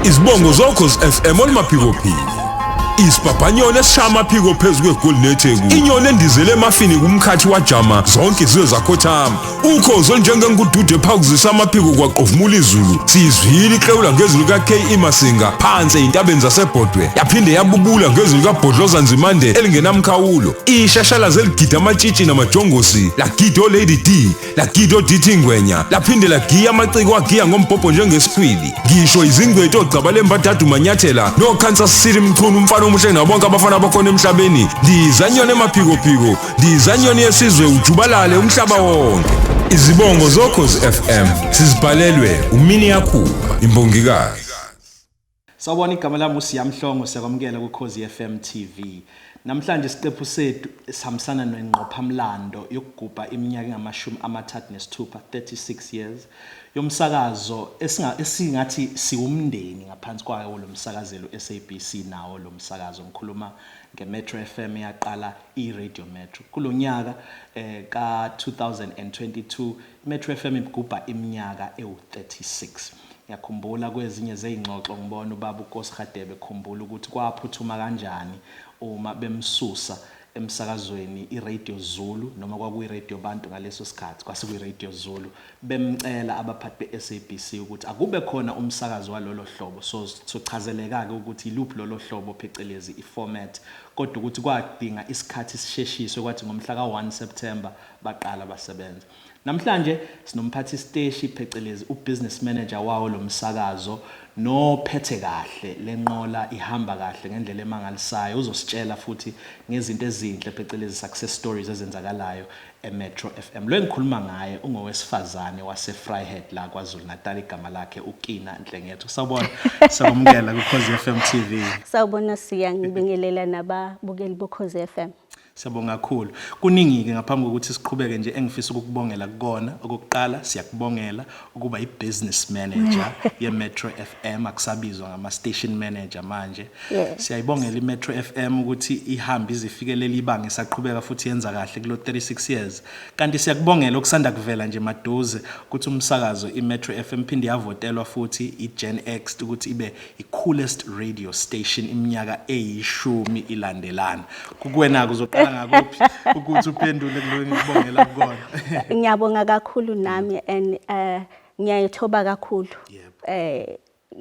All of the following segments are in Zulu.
Izibongo zokhozi FM olumaphikophiko. Isibhabhanyoni esishaya amaphiko phezu kwegoli neTheku. Inyoni endizele emafini kumkhathi wajama zonke izizwe zakhothama. Ukhozi olunjengengududu ephakuzisa amaphiko kwaqovumula izulu. Siyizwile iklewula ngezulu ka-KE Masinga phansi ey'ntabeni zaseBhodwe. Yaphinde yabubula ngezulu kaBhodloza Nzimande elingenamkhawulo. Ishashalazi eligida amatshitshi namajongosi lagida oLady D lagida oDT Ngwenya laphinde lagiya amaciko agiya ngombhobho njengesikhwili. Ngisho izingcweti ogcaba lembadadu manyathela noKansas City Mchunu umfana omuhle nabonke abafana abakhona emhlabeni. Ndiza nyoni emaphikophiko, ndiza nyoni yesizwe ujubalale umhlaba wonke. Izibongo zokhozi FM sizibhalelwe uMini Yakhuba imbongikazi. Sawubona, igama lami uSiyamhlongo, siyakwamukela kuKhozi FM TV. Namhlanje isiqephu sethu sihambisana nengqophamlando yokugubha iminyaka engamashumi 36, 36 years yomsakazo esingathi siwumndeni ngaphansi kwawo lo msakazelo SABC nawo lo msakazo. Ngikhuluma ngeMetro FM eyaqala iRadio Metro. Kulonyaka ka 2022 Metro FM igubha iminyaka ewu36. Ngiyakhumbula kwezinye zey'ngxoxo ngibona ubaba uKosi Radebe khumbula ukuthi kwaphuthuma kanjani uma bemsusa emsakazweni iRadio Zulu, noma kwakuyi-Radio Bantu ngaleso sikhathi, kwase kuyi-Radio Zulu, bemcela abaphathi be-SABC ukuthi akube khona umsakazo walolo hlobo. So sochazeleka-ke ukuthi iluphi lolo hlobo, phecelezi i-format, kodwa ukuthi kwadinga isikhathi sisheshiswe, kwathi ngomhla ka-1 September baqala basebenza. Namhlanje sinomphathi siteshi, phecelezi ubusiness manager wawo lo msakazo, nophethe kahle lenqola ihamba kahle ngendlela emangalisayo. Uzositshela futhi ngezinto ezinhle, phecelezi success stories ezenzakalayo eMetro FM. Lo engikhuluma ngaye ungowesifazane wase Vryheid la KwaZulu Natal, igama lakhe uKina Nhlengetho. Sawubona, siyakwamukela kuKhozi FM TV. Sawubona Siya, ngibingelela nababukeli boKhozi FM. Siyabonga kakhulu. Kuningi-ke ngaphambi kokuthi siqhubeke nje engifisa ukukubongela kukona. Okokuqala, siyakubongela ukuba i-business manager ye-Metro FM, akusabizwa ngama-station manager manje. Siyayibongela i-Metro FM ukuthi ihambe izifikelele ibanga, isaqhubeka futhi yenza kahle kulo 36 years. Kanti siyakubongela okusanda kuvela nje maduze ukuthi umsakazo i-Metro FM phinde yavotelwa futhi i-Gen X ukuthi ibe i-coolest radio station iminyaka 10 ilandelana. Kukuwena uzoqala ngakuphi ukuthi uphendule kulo ngikubongela kukona? Ngiyabonga kakhulu nami and ngiyayithoba kakhulu.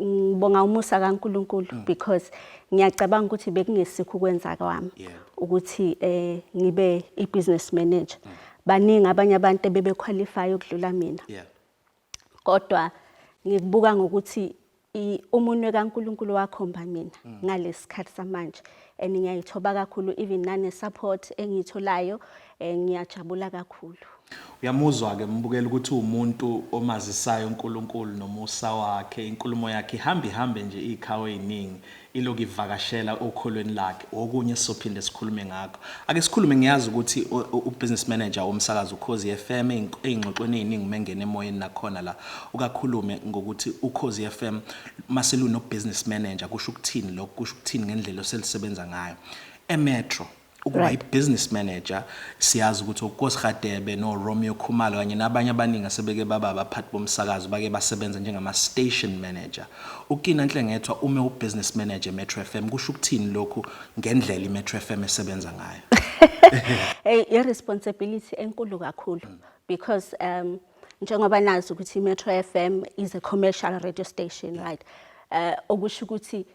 Ngibonga umusa kaNkuluNkulu because ngiyacabanga ukuthi bekungesikho ukwenza kwami ukuthi ngibe i-business manager. Baningi abanye abantu ebebe qualify ukudlula mina. Kodwa ngikubuka ngokuthi umunwe kaNkuluNkulu wakhomba mina ngalesikhathi samanje and ngiyayithoba kakhulu, even nane support engiyitholayo, ngiyajabula kakhulu. Uyamuzwa ke mbukela ukuthi umuntu omazisayo uNkulunkulu nomusa wakhe. Inkulumo yakhe ihamba ihambe nje ikhawo eziningi, iloku ivakashela okholweni lakhe. Okunye sizophinde sikhulume ngakho. Ake sikhulume, ngiyazi ukuthi u-business manager womsakazo Ukhozi FM, ey'ngxoxweni ey'ningi mengena emoyeni nakhona la ukakhulume ngokuthi Ukhozi FM maseluno business manager kusho ukuthini lokho, kusho ukuthini ngendlela oselisebenza ngayo eMetro ukuba i-business manager. Siyazi ukuthi uKosi Radebe no-Romeo Khumalo kanye nabanye abaningi asebeke baba abaphathi bomsakazo bake basebenza njengama-station manager. UKina Nhlengethwa ume u-business manager eMetro FM, kusho ukuthini lokhu ngendlela iMetro FM esebenza ngayo? Hey, i-responsibility enkulu kakhulu because njengoba nazi ukuthi iMetro FM is a commercial radio station, right? Okusho ukuthi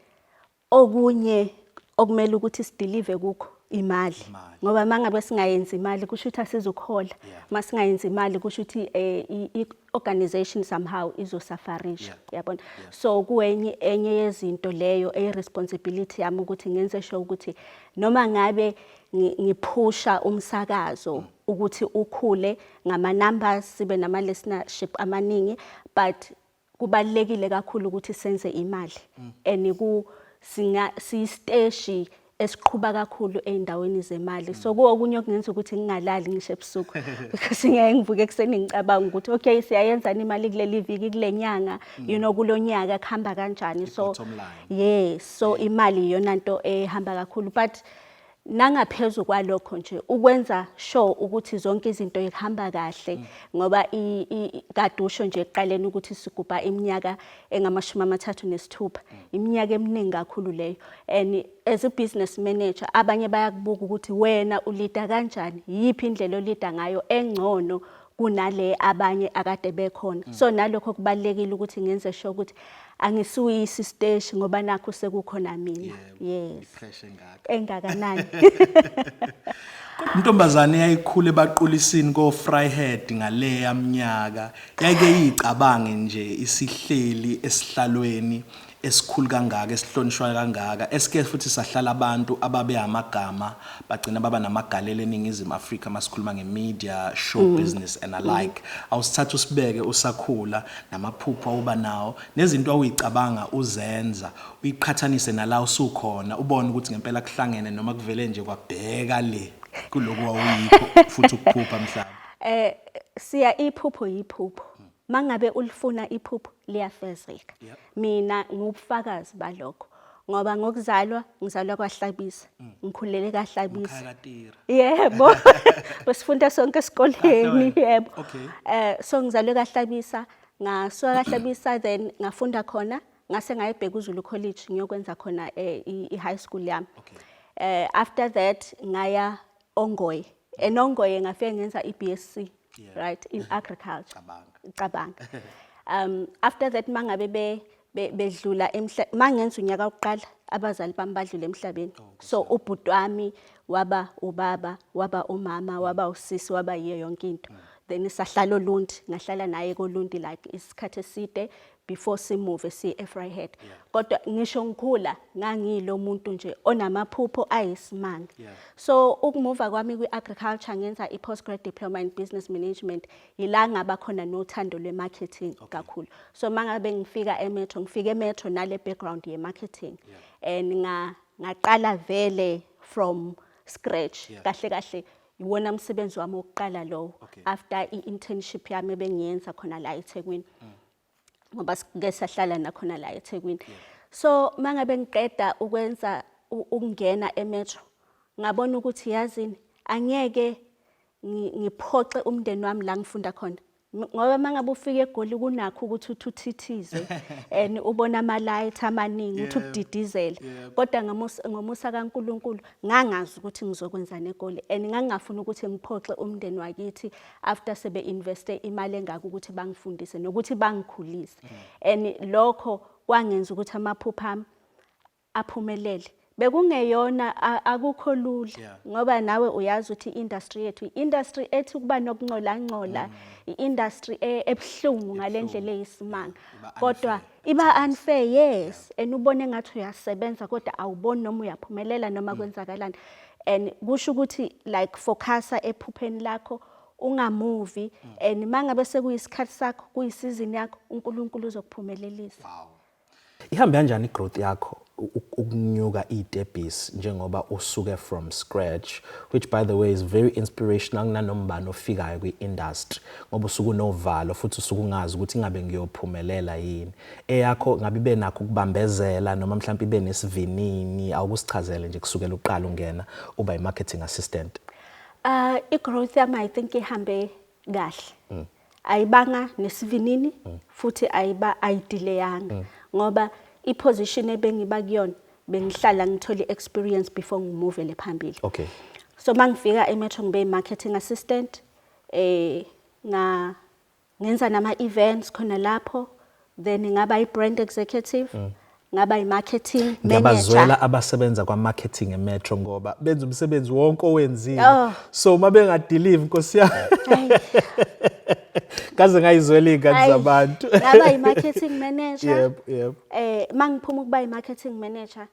okunye okumele ukuthi sideliver kukho imali, ngoba mangabe singayenzi imali kusho ukuthi asizukhola. Masingayenzi imali kusho ukuthi i-organization somehow izosufferisha, yabona. So kuwenye enye yezinto leyo eyi-responsibility yami ukuthi ngenze sure ukuthi noma ngabe ngiphusha umsakazo ukuthi ukhule ngama numbers, sibe nama listenership amaningi, but kubalekile kakhulu ukuthi senze imali and ku singa siyisiteshi esiqhuba kakhulu ey'ndaweni zemali. So kuwokunye okungenza ukuthi ngingalali ngisho ebusuku because ngeke ngivuke ekuseni ngicabanga ukuthi okay, siyayenzani imali kuleli viki, kule nyanga, kulo nyaka kuhamba kanjani. So I-bottom line. Yes, so imali iyona nto ehamba kakhulu, but Nangaphezu kwalokho nje ukwenza sure ukuthi zonke izinto ihamba kahle, ngoba kade usho nje ekuqaleni ukuthi sigubha iminyaka engamashumi 36, iminyaka eminingi kakhulu leyo. And as a business manager, abanye bayakubuka ukuthi wena u-leada kanjani, yiphi indlela o-leada ngayo engcono kunale abanye akade bekhona. So nalokho kubalulekile ukuthi ngenze sure ukuthi angisuyisi isiteshi ngoba nakho sekukhona mina. Yes. I-pressure engaka. Engakanani. Intombazane yayikhule ebaqulisini ko Vryheid ngale yaminyaka, yayike yicabange nje isihleli esihlalweni esikhulu kangaka, esihlonishwa kangaka, esike futhi sahlala abantu ababe amagama, bagcina baba namagalelo eNingizimu Afrika masikhuluma nge-media, show business and alike. Awusithatha usibeke usakhula namaphupho awuba nawo nezinto awuyicabanga uzenza, uyiqhathanise nala usukhona, ubone ukuthi ngempela kuhlangene noma kuvele nje kwabheka le kuloku wawuyikho futhi ukuphupha mhlawumbe. Siya, iphupho yiphupho. Mangabe ulifuna iphupho, liyafezeka. Mina ngubufakazi balokho. Ngoba ngokuzalwa ngizalwa kwaHlabisa. Ngikhulele kaHlabisa. Mkhaya kaTira. Yebo. Besifunda sonke esikoleni, Kahle wena. yebo. So ngizalwe kaHlabisa, ngasuka kaHlabisa, then ngafunda khona, ngase ngayebheka uZulu College ngiyokwenza khona i-high school yami. After that ngaya Ongoye. ENongoye ngafike ngenza i-BSc, right, in agriculture. Cabanga. Cabanga. After that mangabe bedlula emhla mangenza unyaka wokuqala, abazali bami badlula emhlabeni. So ubhuti wami waba ubaba, waba umama, waba usisi, waba yiyo yonke into. Then sahlala oLundi, ngahlala naye koLundi like isikhathi eside before si-move siye eVryheid. Kodwa ngisho ngikhula ngangilo muntu nje onamaphupho ayisimanga. So ukumuva kwami kwi-agriculture, ngenza i-postgrad diploma in business management, ila ngaba khona nothando lwe-marketing kakhulu. So mangabe ngifika eMetro, ngifike eMetro nale background ye-marketing. And ngaqala vele from scratch. Kahle kahle iwona umsebenzi wami wokuqala lowo after i-internship yami ebengiyenza khona la eThekwini. Ngoba sike sahlala nakhona la eThekwini. So mangabe ngiqeda ukwenza ukungena eMetro, ngabona ukuthi yazini, angeke ngiphoxe umndeni wami la ngifunda khona. Ngoba mangabe ufika eGoli kunakho ukuthi uthi uthithize and ubona ama light amaningi, uthi ukudidizela. Kodwa ngomusa kaNkuluNkulu ngangazi ukuthi ngizokwenza neGoli and ngangingafuni ukuthi ngiphoxe umndeni wakithi after sebe investe imali engaka ukuthi bangifundise nokuthi bangikhulise. And lokho kwangenza ukuthi amaphupho ami aphumelele. Bekungeyona, akukho lula ngoba nawe uyazi ukuthi i-industry yethu i-industry ethi kuba nokuncola, i-industry ebuhlungu ngalendlela eyisimanga. Iba Kodwa unfair. iba unfair, yes, and ubone ngathi uyasebenza kodwa awuboni noma uyaphumelela noma kwenzakalani. And kusho ukuthi like focusa ephupheni lakho, ungamuvi, and mangabe sekuyisikhathi sakho, kuyisizini yakho, uNkulunkulu uzokuphumelelisa. Wow. Ihambe kanjani i-growth yakho, ukunyuka iy'tebhisi njengoba usuke from scratch, which by the way is very inspirational kunanombani ofikayo kwi-industry, ngoba usuke unovalo futhi usuke ungazi ukuthi ingabe ngiyophumelela yini. Eyakho ngabe ibe nakho ukubambezela noma mhlawumbe ibe nesivinini? Awukusichazele nje kusukela uqala ungena uba i-marketing assistant. I-growth yami, I think, ihambe kahle. Ayibanga nesivinini futhi ayiba ayidelayanga ngoba i-position ebengiba kuyona bengihlala ngithola i-experience before ngi-movele phambili. So mangifika eMetro ngibe marketing assistant, nga ngenza nama events khona lapho, then ngaba i-brand executive, ngaba i-marketing manager. Ngiyabazwela abasebenza kwa-marketing eMetro ngoba benza umsebenzi wonke owenzile. Oh. So uma bengadeliver, nkosi yami. Hayi. Kaze ngayizwela iy'ngane Hayi, zabantu. Ngaba i-marketing manager. Yebo, yebo. Mangiphuma ukuba i-marketing manager,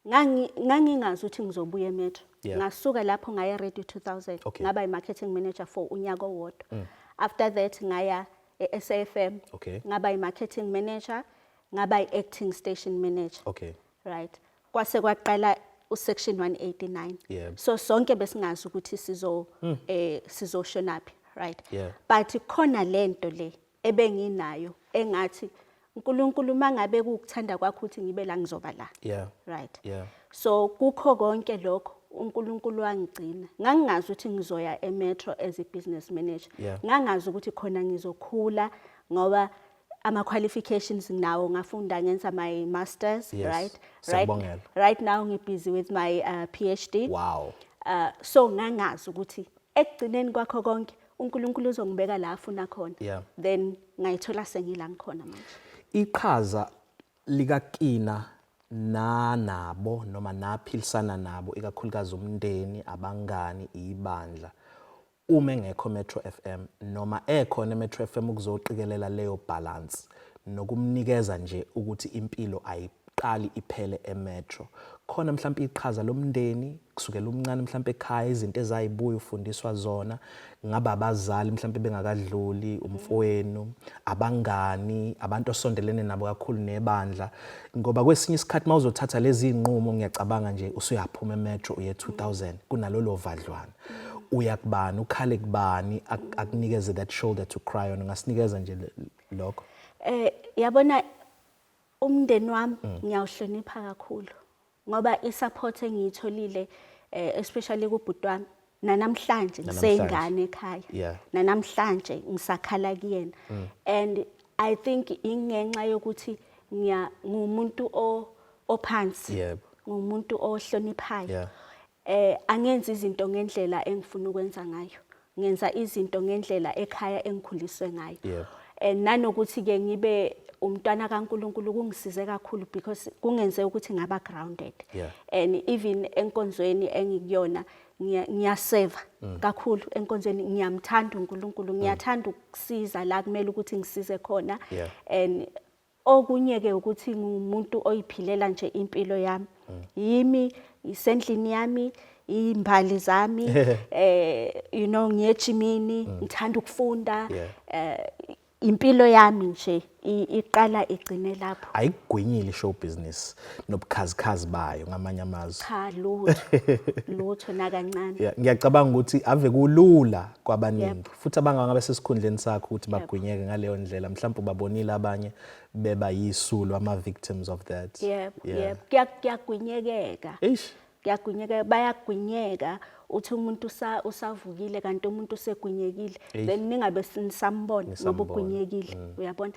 ngangingazi ukuthi ngizobuya eMetro. Ngasuka lapho ngaya Radio 2000. Ngaba i-marketing manager for unyaka owodwa. After that ngaya e-SAFM. Ngaba i-marketing manager, ngaba i-acting station manager. Right. Kwase kwaqala usection 189. So sonke besingazi ukuthi sizoshonaphi, right? But khona lento le ebenginayo engathi uNkulunkulu mangabe kukuthanda kwakho ukuthi ngibe la, ngizoba la. Right. So kukho konke lokho. uNkulunkulu wangigcina. Ngangingazi ukuthi ngizoya eMetro as a business manager. Ngangazi ukuthi khona ngizokhula ngoba ama qualifications nginawo, ngafunda, ngenza my masters, right? Right. Siyabongela. Right now ngibusy with my PhD. So ngangazi ukuthi ekugcineni kwakho konke uNkulunkulu uzongibeka la afuna khona. Then ngayithola sengila ngikhona manje. Iqhaza likaKina nanabo noma naphilisana nabo, ikakhulukazi umndeni, abangani, ibandla, uma engekho Metro FM noma ekhona eMetro FM, ukuzoqikelela leyo balance nokumnikeza nje ukuthi impilo ayiqali iphele eMetro khona, mhlawumbe iqhaza lomndeni kusukela umncane, mhlawumbe ekhaya, izinto ezayibuya ufundiswa zona ngaba abazali mhlawumbe bengakadluli, umfowenu, abangani, abantu osondelene nabo kakhulu nebandla, ngoba kwesinye isikhathi mawuzothatha lezi zinqumo, ngiyacabanga nje usuyaphuma eMetro uye 2000, kunalolo vadlwana, uya kubani, ukhale kubani, akunikeze that shoulder to cry on? Ungasinikeza nje lokho? Yabona, umndeni wami ngiyawuhlonipha kakhulu ngoba i-support engiyitholile, especially kubhuti wami, nanamhlanje ngiseyingane ekhaya, nanamhlanje ngisakhala kuyena, and I think ingenxa yokuthi ngiya ngumuntu ophansi, ngumuntu ohloniphayo. Angenzi izinto ngendlela engifuna ukwenza ngayo, ngenza izinto ngendlela ekhaya engikhuliswe ngayo. Nanokuthi ke ngibe umntwana kaNkuluNkulu kungisize kakhulu because kungenze ukuthi ngaba grounded. And even enkonzweni engikuyona ngiyaseva kakhulu enkonzweni, ngiyamthanda uNkulunkulu, ngiyathanda ukusiza la kumele ukuthi ngisize khona. And okunye ke ukuthi ngumuntu oyiphilela nje impilo yami, yimi isendlini yami, imbali zami, ngiyejimini, ngithanda ukufunda. Impilo yami nje iqala igcine lapho. Ayikugwinyile show business nobukhazikhazi bayo, ngamanye amazwi? Cha, lutho, lutho nakancane. Yeah, ngiyacabanga ukuthi ave kulula kwabaningi futhi abangangabe sesikhundleni sakho ukuthi bagwinyeke ngaleyo ndlela. Mhlawumbe ubabonile abanye beba yisulu, ama victims of that. Yebo. Yebo, kuyagwinyekeka. Eish. Kuyagwinyeka, bayagwinyeka, uthi umuntu usavukile kanti umuntu usegwinyekile. Eish. Then ningabe nisambona ngoba Nisambona. ugwinyekile, uyabona.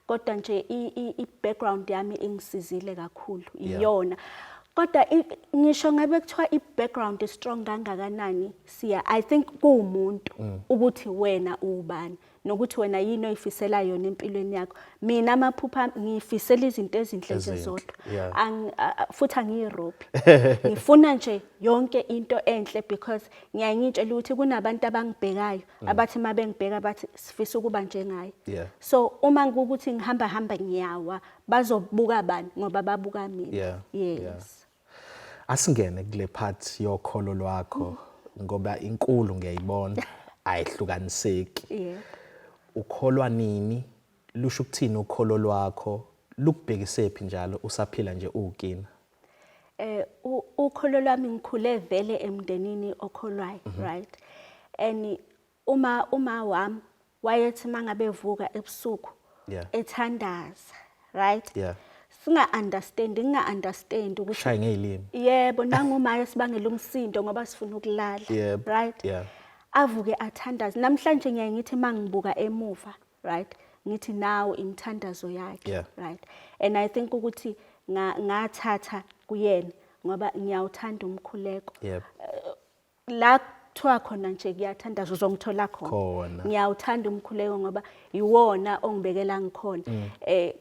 Kodwa nje i-background yami ingisizile kakhulu iyona. Kodwa ngisho ngabe kuthiwa i-background is strong kangakanani, siya, I think kuwumuntu ukuthi wena uwubani nokuthi wena yini oyifisela yona empilweni yakho. Mina amaphupha ami, ngiyifisela izinto ezinhle nje Ezinhle, zodwa. Yeah. Futhi angiyirobhi, ngifuna nje yonke into enhle because ngiyangitshela ukuthi kunabantu abangibhekayo, abathi uma bengibheka bathi sifisa ukuba njengaye. So uma kuwukuthi ngihamba hamba ngiyawa, bazobuka bani? Ngoba babuka mina. Yes. Asingene kule part yokholo lwakho ngoba inkulu, ngiyayibona, ayihlukaniseki. Ukholwa nini? Lusho ukuthini ukholo lwakho? Lukubhekisephi njalo usaphila nje uKina? Ukholo lwami, ngikhule vele emndenini okholwayo, right? And uma wami wayethi mangabe evuka ebusuku ethandaza, right? Singa understand, nginga understand ukuthi Shaye ngezilimi. Yebo, nanguma esibangela umsindo ngoba sifuna ukulala, right? Avuke athandaze. Namhlanje ngiyaye ngithi mangibuka emuva, right? Ngithi nawo imithandazo yakhe, right? And I think ukuthi ngathatha kuyena ngoba ngiyawuthanda umkhuleko. La kuthiwa khona nje kuyathandaza uzongithola khona. Khona. Ngiyawuthanda umkhuleko ngoba iwona ongibekela ngikhona.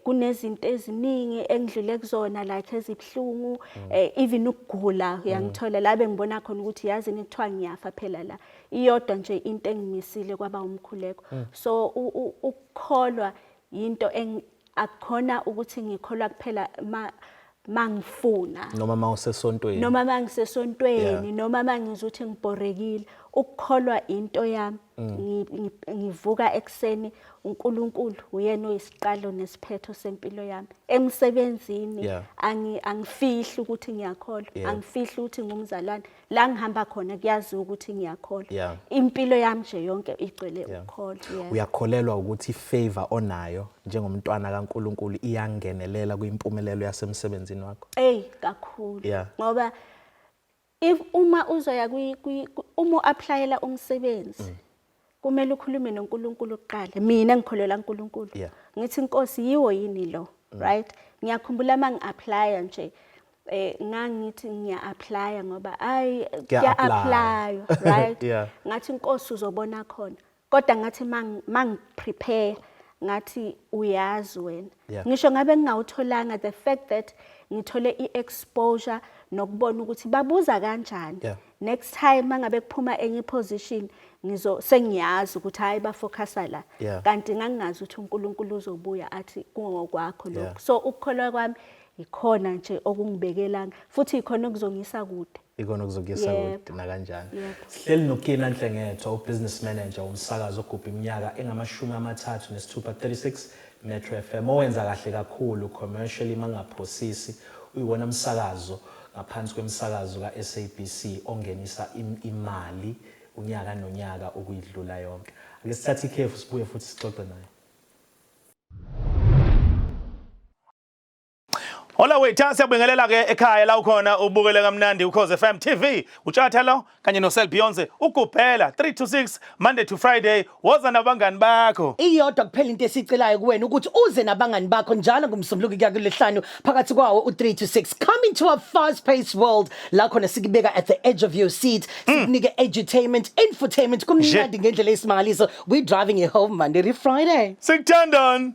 Kunezinto eziningi engidlule kuzona, like ezibhlungu, even ukugula, uyangithola la bengibona khona ukuthi yazi kuthiwa ngiyafa phela la. Iyodwa nje into engimisile kwaba umkhuleko. So ukukholwa into akukhona ukuthi ngikholwa kuphela ma mangifuna Noma mawusesontweni. Noma mangisesontweni, noma mangizwa ukuthi ngibhorekile. Ukukholwa into yami. Ngivuka ekseni, uNkulunkulu uyena oyisiqalo nesiphetho sempilo yami. Emsebenzini angifihli ukuthi ngiyakholwa, angifihli ukuthi ngumzalwane. La ngihamba khona kuyaziwa ukuthi ngiyakholwa. Impilo yami nje yonke igcwele ukukholwa. Yeah. Uyakholelwa ukuthi ifavor onayo njengomntwana kaNkuluNkulu iyangenelela kwimpumelelo yasemsebenzini wakho? Ey, kakhulu. Ngoba If uma uzoya uma u-applyela umsebenzi, kumele ukhulume noNkulunkulu kuqala. Mina ngikholelwa uNkulunkulu. Ngithi, "Inkosi, yiwo yini lo?" Right? Ngiyakhumbula uma ngi-applya nje, ngangithi ngiya-applya ngoba ayi, Kuya-apply. kuya-apply, right? Ngathi, "Inkosi, uzobona khona." Kodwa ngathi mangi-prepare, ngathi, "Uyazi wena." Ngisho ngabe ngingawutholanga, the fact that ngithole i-exposure nokubona ukuthi babuza kanjani, next time mangabe kuphuma enye position, ngizo sengiyazi ukuthi hayi, bafocusa la. Kanti ngangingazi ukuthi uNkulunkulu uzobuya athi kungokwakho lokho. So ukukholwa kwami ikhona nje okungibekela, futhi ikhona okuzongisa kude. Ikona okuzokuyisa kude nakanjani. Yebo. Sihleli noKina Nhlengetho, ubusiness manager womsakazo ogubha iminyaka engama-36, 36 Metro FM, owenza kahle kakhulu commercially. Mangaphosisi, uyiwona msakazo ngaphansi kwemsakazo ka-SABC ongenisa imali unyaka nonyaka ukuyidlula yonke. Ake sithathe ikhefu, sibuye futhi sixoxe naye. Hola wethu, siyabingelela ke ekhaya la ukhona ubukele kamnandi Ukhozi FM TV. Utshatha lo kanye no Sel Beyonce ugubhela 3 to 6, Monday to Friday. Woza nabangani bakho. Iyodwa kuphela into esicelayo kuwena, ukuthi uze nabangani bakho njalo ngomsombuluko kuya kulesihlanu, phakathi kwawo u3 to 6. Come into a fast paced world la khona sikubeka at the edge of your seat, sikunike edutainment, infotainment, kumnandi ngendlela esimangaliso. We driving you home Monday to Friday. Sikuthandani.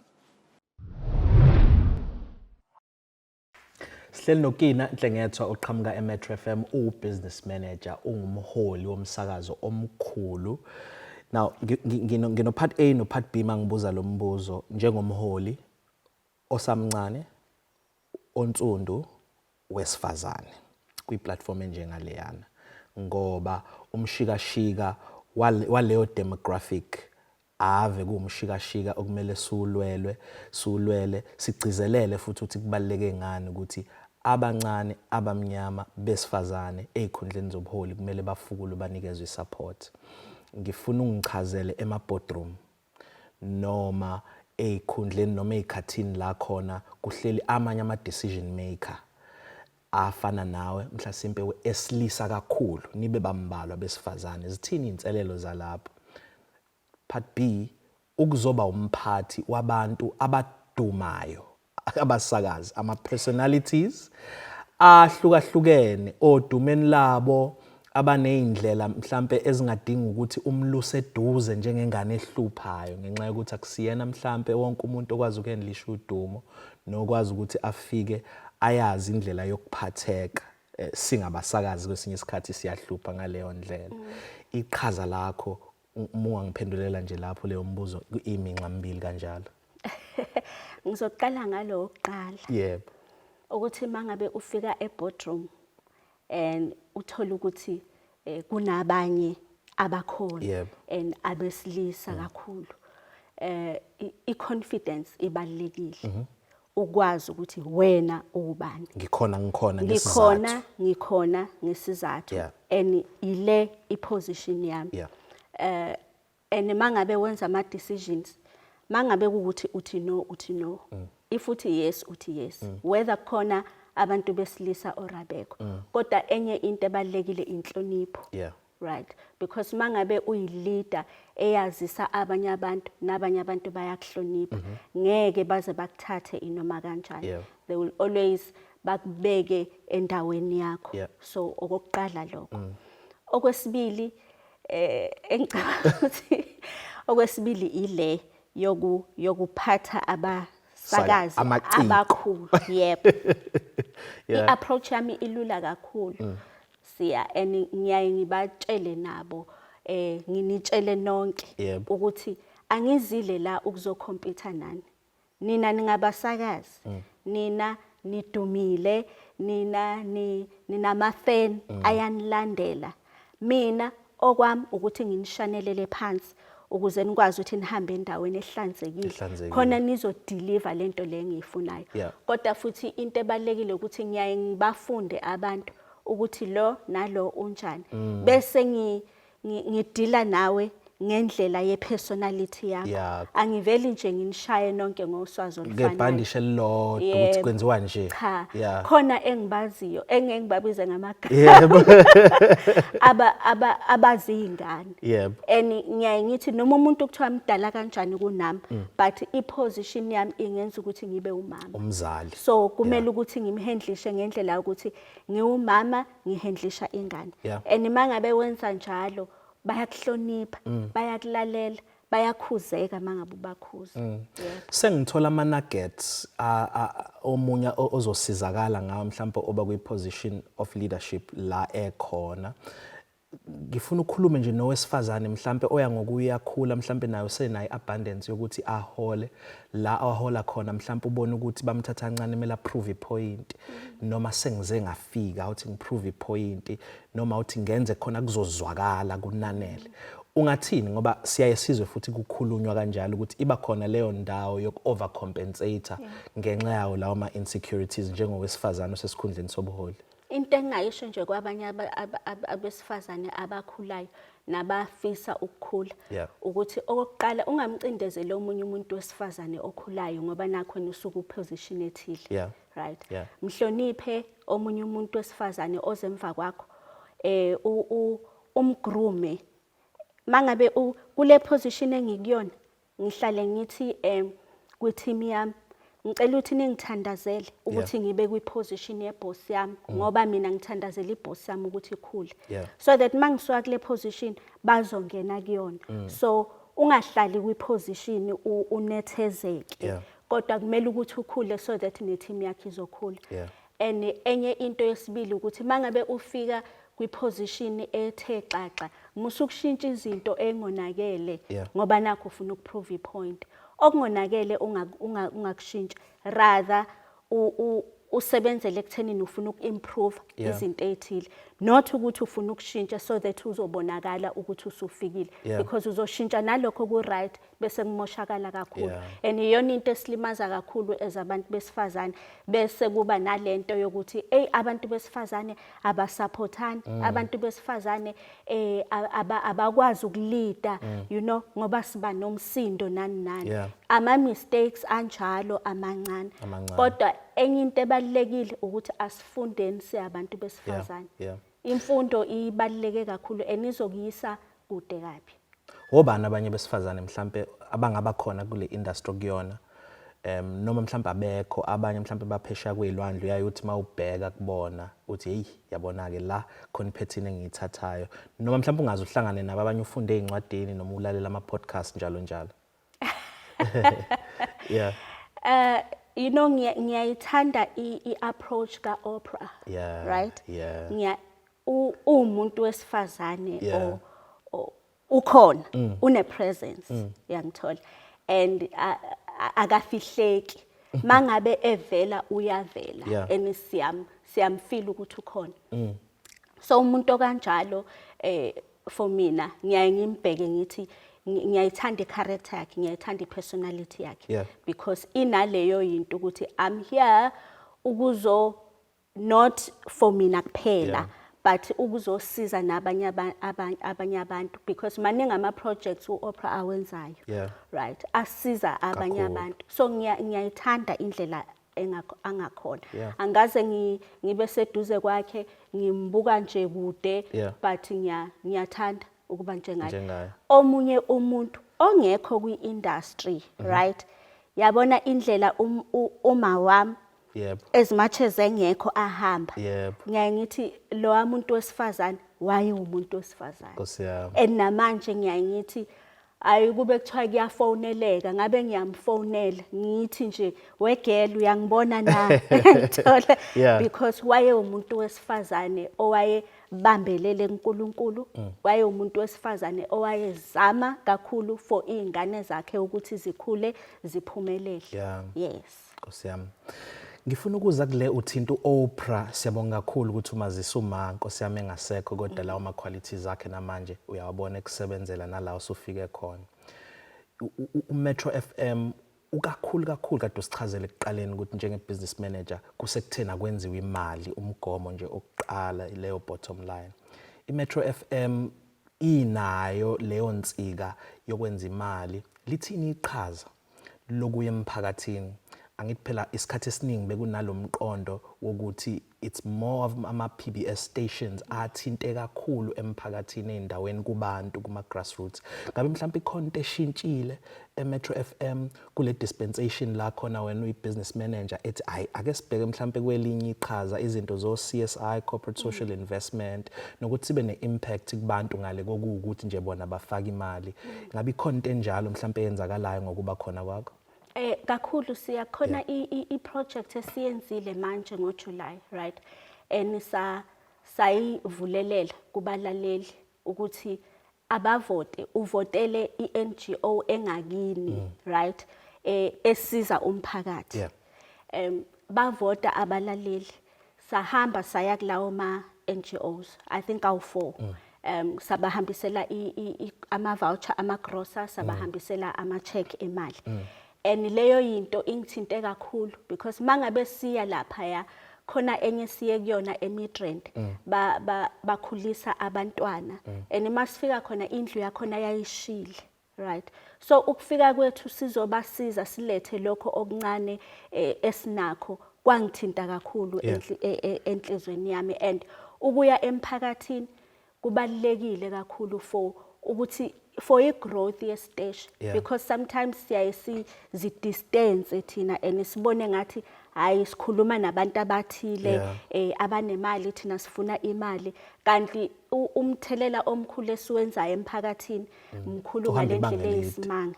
Sihleli noKina Nhlengetho oqhamuka eMetro FM, ubusiness manager, ungumholi womsakazo omkhulu. Now ngino part A no part B mangibuza lo mbuzo njengomholi osamncane onsundu wesifazane kwi-platform enjengaleyana, ngoba umshikashika waleyo demographic ave kuwumshikashika okumele siwulwelwe, siwulwele, sigcizelele futhi ukuthi kubaluleke ngani ukuthi abancane abamnyama besifazane ey'khundleni zobuholi kumele bafukulwe, banikezwe i-support. Ngifuna ungichazele ema-boardroom noma ey'khundleni noma ey'khathini la khona kuhleli amanye ama-decision maker afana nawe, mhlasimpe esilisa kakhulu, nibe bambalwa besifazane, zithini iy'nselelo zalapho? Part B, ukuzoba umphathi wabantu abadumayo, abasakazi, ama-personalities ahlukahlukene odumeni labo, abaney'ndlela mhlampe ezingadingi ukuthi umluse eduze njengengane ehluphayo, ngenxa yokuthi akusiyena mhlampe wonke umuntu okwazi ukuhandlisha udumo nokwazi ukuthi afike ayazi indlela yokuphatheka. Singabasakazi kwesinye isikhathi siyahlupha ngaleyo ndlela. Iqhaza lakho, uma ungangiphendulela nje lapho leyo mbuzo iminxa mibili kanjalo. Ngizoqala ngalo wokuqala, ukuthi mangabe ufika e-boardroom and uthola ukuthi kunabanye abakhona and abesilisa kakhulu, i-confidence ibalulekile, ukwazi ukuthi wena ubani. Ngikhona, ngikhona. Ngikhona, ngikhona ngesizathu and ile i-position yami. And mangabe wenza ama decisions, mangabe kukuthi uthi no, uthi no. If uthi yes, uthi yes, whether khona abantu besilisa or abekho. Kodwa enye into ebalulekile inhlonipho, right? Because mangabe uyi-leader eyazisa abanye abantu, nabanye abantu bayakuhlonipha, ngeke baze bakuthathe inoma kanjani. They will always bakubeke endaweni yakho. So okokuqala lokho. Okwesibili, engicabanga ukuthi okwesibili ile yokuphatha abasakazi Amaciko. abakhulu, yebo. I-approach yami ilula kakhulu, siya, and ngiyaye ngibatshele nabo, nginitshele nonke ukuthi angizile la ukuzocompete nani. Nina ningabasakazi, nina nidumile, nina ninama-fan ayanilandela. Mina okwami ukuthi nginishanelele phansi ukuze nikwazi ukuthi nihambe endaweni ehlanzekile, Ehlanzekile. khona nizodeliver lento le engiyifunayo. Kodwa futhi into ebalulekile ukuthi ngiyaye ngibafunde abantu ukuthi lo nalo unjani, bese ngidila nawe. Ngendlela ye-personality yakho. Yakho. Angiveli nje nginishaye nonke ngoswazi olufanayo. Ngebhandishi elilodwa ukuthi Yebo. kwenziwa nje. Cha. Yeah. Khona engibaziyo engeke ngibabize ngamagama. Aba abazingane. And ngiyaye ngithi noma umuntu kuthiwa mdala kanjani kunami, but i-position yami ingenza ukuthi ngibe umama. Umzali. So kumele ukuthi ngimhandlishe ngendlela yokuthi ngiwumama, ngihandlisha ingane. And mangabe wenza njalo, bayakuhlonipha, bayakulalela, bayakhuzeka mangabe ubakhuza. Yeah. Sengithola ama nuggets omunye ozosizakala ngawo, mhlawumbe oba kwi position of leadership la ekhona. Ngifuna ukukhuluma nje nowesifazane mhlawumbe oya ngokuyakhula, mhlawumbe nayo senayo abundance yokuthi ahole la ahola khona, mhlawumbe ubone ukuthi bamthatha kancane, kumele approve ipoint, noma sengize ngafika uthi ngiprove ipoint, noma uthi ngenze khona kuzozwakala kunanele. Ungathini? Ngoba siyaye sizwe futhi kukhulunywa kanjalo ukuthi iba khona leyo ndawo yoku overcompensate ngenxa yawo lawo ma insecurities njengowesifazane osesikhundleni sobuholi. Into engingayisho nje kwabanye abesifazane abakhulayo nabafisa ukukhula ukuthi okokuqala ungamcindezeli omunye umuntu wesifazane okhulayo ngoba nakho usuku position ethile. Right. Mhloniphe omunye umuntu wesifazane ozemva kwakho, umgroome mangabe kule position engikuyona. Ngihlale ngithi kwi-team yami, ngicela ukuthi ningithandazele ukuthi ngibe kwi-position ye-boss yami, ngoba mina ngithandazela i-boss yami ukuthi ikhule, so that mangisuka kule position bazongena kuyona. So ungahlali kwi-position unethezeke, kodwa kumele ukuthi ukhule so that ne-team yakho izokhula. And enye into yesibili ukuthi mangabe ufika kwi-position ethe xaxa, musukushintsha izinto engonakele, ngoba nakho ufuna ukuprove ipoint. Okungonakele ungakushintsha, rather usebenzele ekuthenini ufuna uku-improve izinto ey'thile, not ukuthi ufuna ukushintsha so that uzobonakala ukuthi usufikile, because uzoshintsha nalokho ku-right bese kumoshakala kakhulu. And iyona into esilimaza kakhulu as abantu besifazane, bese kuba nalento yokuthi hey, abantu besifazane abasupportani, abantu besifazane abakwazi ukuleada, ngoba siba nomsindo nani nani. Ama mistakes anjalo amancane. Amancane. Kodwa enye into ebalulekile ukuthi asifundeni siyabantu besifazane. Imfundo ibaluleke kakhulu and izokuyisa kude kabi. Obani abanye besifazane mhlambe abangaba khona kule industry kuyona, noma mhlambe abekho abanye, mhlambe baphesheya kwezilwandle, uyaye uthi mawubheka kubona uthi hey, yabona ke la khona ipattern engiyithathayo, noma mhlambe ungaze uhlangane nabo abanye, ufunde ezincwadini noma ulalela ama podcast njalo njalo? Ngiyayithanda i-approach ka-Oprah. Right? Yeah. Ngiya umuntu wesifazane ukhona, une presence, uyangithola, and akafihleki. Mangabe evela uyavela, and siyamfeel ukuthi ukhona. So umuntu okanjalo, for mina ngiyaye ngimbheke ngithi ngiyayithanda i-character yakhe, ngiyayithanda i-personality yakhe, because inaleyo yinto ukuthi I'm here ukuzo not for mina kuphela, but ukuzosiza nabanye abanye abantu, because maningi ama projects uOprah awenzayo, right, asiza abanye Kakhulu. abantu. So ngiyayithanda indlela angakhona. Angaze ngibe seduze kwakhe, ngimbuka nje kude, but ngiyathanda ukuba njengaye. Njengaye. Omunye umuntu ongekho kwi-industry, right, yabona indlela uma wami, as much as engekho ahamba, ngiyaye ngithi lo muntu wesifazane waye umuntu wesifazane. Nkosi yami. And namanje ngiyaye ngithi ayi, kube kuthiwa kuyafoneleka, ngabe ngiyamfonela ngithi nje, "Wegirl, uyangibona na?" Ngithola, because waye umuntu wesifazane owayebambelele kuNkulunkulu, waye umuntu wesifazane owayezama kakhulu for izingane zakhe ukuthi zikhule ziphumelele. Yes. Nkosi yami. Ngifuna ukuza kule uthinta uOprah. Siyabonga kakhulu ukuthi umazisa uma Nkosi yami engasekho, kodwa lawo ma qualities akhe namanje uyawabona ekusebenzela nala usufike khona. UMetro FM ukakhulu kakhulu, kade usichazele ekuqaleni ukuthi njenge business manager kusekuthena kwenziwe imali, umgomo nje okuqala, leyo bottom line. IMetro FM Inayo leyo nsika yokwenza imali. Lithini iqhaza lokuya emphakathini? Angithi phela isikhathi esiningi bekunalomqondo wokuthi it's more of ama-PBS stations athinte kakhulu emphakathini, ey'ndaweni, kubantu, kuma-grassroots. Ngabe mhlawumbe ikhona into eshintshile e-Metro FM kule dispensation la khona wena uyi-business manager, ethi hayi, ake sibheke mhlawumbe kwelinye iqhaza, izinto zo-CSI, corporate social investment, nokuthi sibe ne-impact kubantu ngale kokuwukuthi nje bona bafake imali? Ngabe ikhona into enjalo mhlawumbe eyenzakalayo ngokuba khona kwakho? Kakhulu siyakhona i project esiyenzile manje ngoJuly, right? And sayivulelela kubalaleli ukuthi abavote, uvotele iNGO engakini, right, esiza umphakathi. Bavota abalaleli, sahamba saya kulawo ma NGOs, I think awu4. Sabahambisela ama voucher, ama grocer, sabahambisela ama check emali. And leyo yinto ingithinte kakhulu because mangabe siya lapha ya khona enye siye kuyona eMidrand, ba bakhulisa abantwana, and masifika khona indlu yakhona yayishile, right? So ukufika kwethu sizobasiza, silethe lokho okuncane esinakho, kwangithinta kakhulu enhlizweni yami. And ukuya emphakathini kubalulekile kakhulu for ukuthi for i-growth yesiteshi because sometimes siyaye sizidistance thina and sibone ngathi hayi, sikhuluma nabantu abathile abanemali, thina sifuna imali, kanti umthelela omkhulu esiwenzayo emphakathini mkhulu Uhamba ibanga ngalendlela elide. eyisimanga.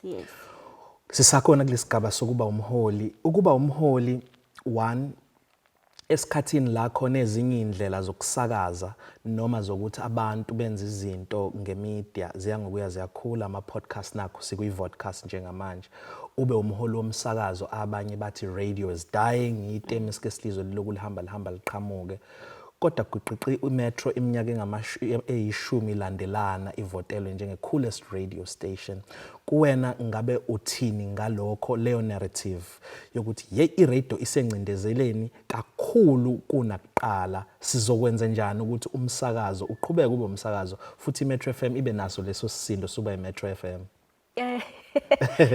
Yes. Sisakhona kulesigaba sokuba umholi. Ukuba umholi one esikhathini la khona ezinye indlela zokusakaza noma zokuthi abantu benze izinto ngemedia ziya ngokuya ziyakhula, ama-podcast, nakho sikwi-vodcast njengamanje. Ube umholi womsakazo, abanye bathi radio is dying, itemu esike silizwe liloku lihamba lihamba liqhamuke, kodwa gwiqiqi iMetro iminyaka 10 ilandelana ivotelwe njenge-coolest radio station. Kuwena ngabe uthini ngalokho, leyo narrative yokuthi ye iradio isencindezeleni kakhulu kunakuqala? Sizokwenza njani ukuthi umsakazo uqhubeke ube umsakazo futhi iMetro FM ibe naso leso sisindo suba iMetro FM?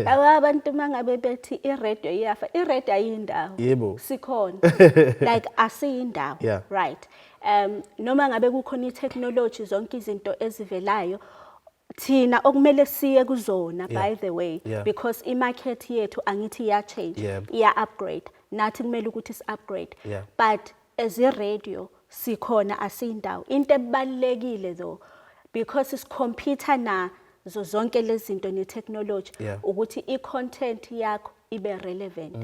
Yabo, abantu mangabe bethi iradio iyafa, iradio ayindawo. Sikhona, like asiyindawo. Right, noma ngabe kukhona i-technology, zonke izinto ezivelayo, thina okumele siye kuzona, by the way, because i-market yethu angithi iya change, iya upgrade, nathi kumele ukuthi si upgrade. But as a radio sikhona, asiyindawo. Into ebalulekile though, because sicompete nazo zonke lezi zinto ne-technology, ukuthi i-content yakho ibe relevant,